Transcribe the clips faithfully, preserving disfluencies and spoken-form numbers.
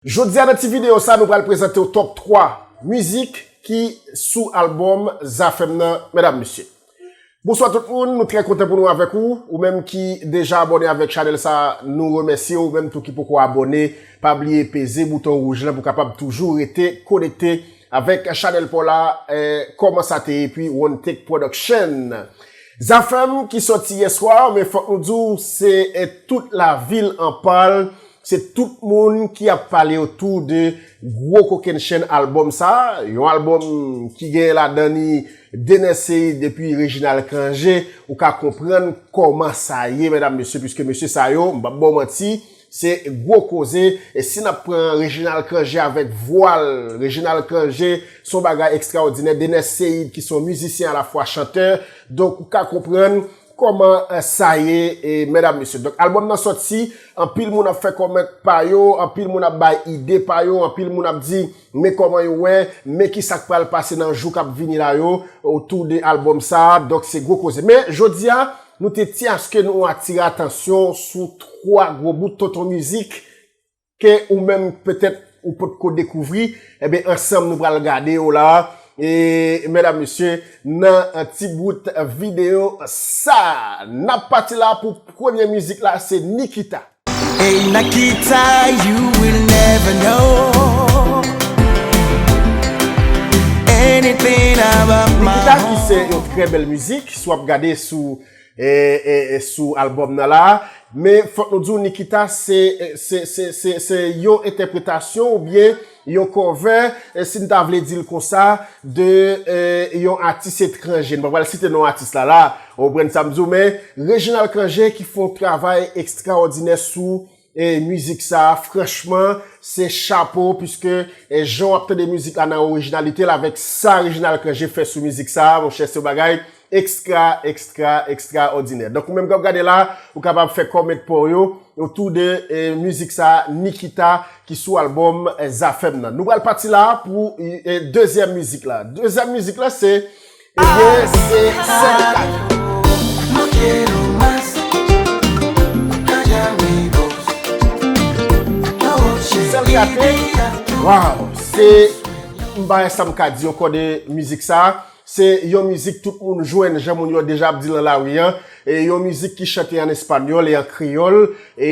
Jodi a nan ti videyo sa, nou pral prezante w top twa mizik ki sou albòm Zafèm nan, medam, mesye. Bonswa tout moun, nou trè kontan pou nou avèk ou. Ou menm ki deja abòne avèk chanèl sa, nou remèsye w. Ou menm tou ki poko abòne, pa bliye peze bouton wouj lan pou kapab toujou rete konekte avèk chanèl pa w la, eh, kòman sa te ye, epi One Take Production. Zafèm ki sòti yèswa, men fòk nou di w, se, eh, tout lavil an pal, se tout moun ki ap pale otou de gwo kokennchenn albòm sa, yon albòm ki gen ladan li Dener Ceïde epi Reginald Cangé, ou ka konprann kòman sa ye, medam, mesye, piske mesye sa yo, m p ap ba w manti, se gwo koze. E si n ap pran Reginald Cangé avèk vwa l, Reginald Cangé, se yon bagay ekstraòdinè. Dener Ceïde, ki se yon mizisyen alafwa chantè, donk ou ka konprann kòman, eh, sa ye, e, medam, mesye. Donk, albòm nan sòti, anpil moun ap fè kòmant pa yo, anpil moun ap bay ide pa yo, anpil moun ap di, men kòman yo wè, men ki sa k pral pase nan jou k ap vini la yo, otou de albòm sa a. Donk, se gwo koze. Men, jodi a, nou te ti aske nou atire atansyon sou twa gwo bout tonton mizik ke ou menm petèt ou potko dekouvri, enben, ansanm nou pral gade yo la. E, medam, mesye, nan, eh, ti bout videyo sa, n ap pati la pou premye mizik la, se Nikita. Hey, Nakita, you will never know anything about my Nikita, ki se yon trè bèl mizik, si w ap gade sou e, e, e sou albòm nan la. Men fòk nou di w, Nikita, se, se, se, se, se yon entèpretasyon oubyen yon cover, e, si n ta vle di l konsa, de, e, yon atis etranje. N pa pral site non atis la la, ou konprann sa m di w, men Reginald Cangé ki fè yon travay ekstraòdinè sou, e, mizik sa a. Franchman, se chapo, piske, e, jan w ap tande mizik la nan orijinalite l avèk sa Reginald Cangé fè sou mizik sa a, monchè, se yon bagay ekstra, ekstra, ekstraòdinè. Donk, ou menm k ap gade la, ou kapab fè kòmant pa w yo otou de, e, mizik sa a, Nikita, ki sou albòm, e, Zafèm nan. Nou pral pati la pou, e, dezyèm mizik la. Dezyèm mizik la, se, ebyen, se Sèl Kate. Sèl Kate, waw, se, m pa wè sa m ka di ankò de mizik sa a. Se yon mizik tout moun jwenn, jan moun yo deja ap di l nan lari an. E yon mizik ki chante an espanyòl e an kreyòl. E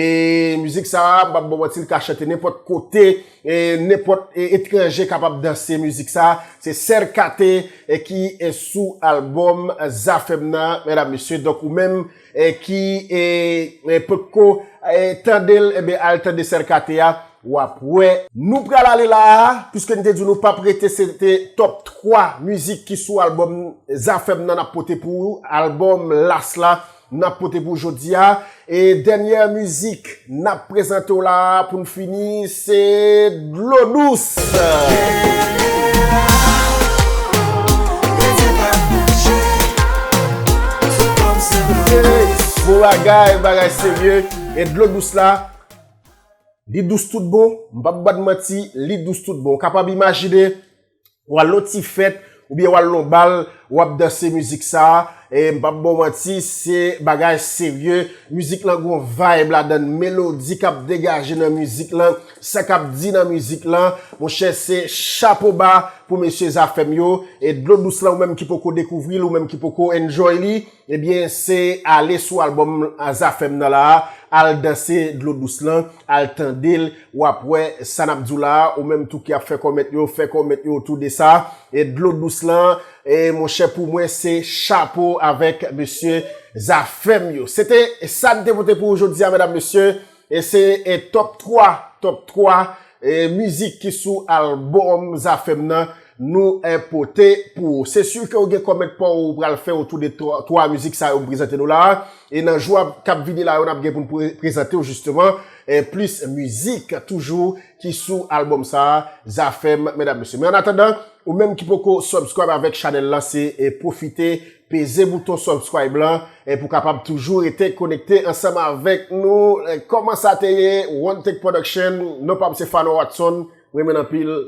mizik sa a, m p ap ba w manti, l ka chante nenpòt kote, e nenpòt, e, etranje kapab danse mizik sa a. Se Sèl Kate, e, ki, e, sou albòm Zafèm nan, medam, mesye. Donk, ou menm, e, ki, e, e, potko, e, tande l, ebyen, al tande Sèl Kate a. W ap wè. Nou pral ale la a, piske n te di w nou p ap rete, se te top twa mizik ki sou albòm Zafèm nan n ap pote pou ou, albòm Las la n ap pote pou w jodi a. E dènyè mizik n ap prezante w la a pou n fini, se Dlo Dous. Bon bagay, bagay serye. E Dlo Dous la, li dous tout bon, m p ap ba n manti, li dous tout bon. Ou kapab imajine, w al nan ti fèt, oubyen w al nan bal, w ap danse mizik sa a, e m p ap ba w manti, se bagay serye. Mizik lan gon vibe ladan l, melodi k ap degaje nan mizik lan, sa k ap di nan mizik lan, monchè, se chapo ba pou mesye Zafèm yo. E Dlo Dous lan, ou menm ki poko dekouvri l, ou menm ki poko enjoy li, ebyen, se ale sou albòm Zafèm nan la a, al danse Dlo Dous lan, al tande l, w ap wè sa n ap di w la a, ou menm tou ki ap fè kòmant yo, fè kòmant yo otou de sa. E Dlo Dous lan, e monchè, pou mwen, se chapo avèk mesye Zafèm yo. Se te sa n te pote pou ou jodi a, medam, mesye. E se, e, top twa, top twa, e, mizik ki sou albòm Zafèm nan nou, e, pote pou ou. Se si ke w gen kòmant pa w ou pral fè otou de twa, twa mizik sa yo m prezante nou la a. E nan jou ap, k ap vini la yo, n ap gen pou n pre-, prezante w jisteman, e, plis mizik toujou ki sou albòm sa a, Zafèm, medam, mesye. Men an atandan, ou menm ki poko subscribe avèk chanèl lan, se, e, pwofite peze bouton subscribe lan, e, pou kapab toujou rete konekte ansanm avèk nou. E, kòman sa te ye, One Take Production, non pa m se Fano Watson, renmen anpil,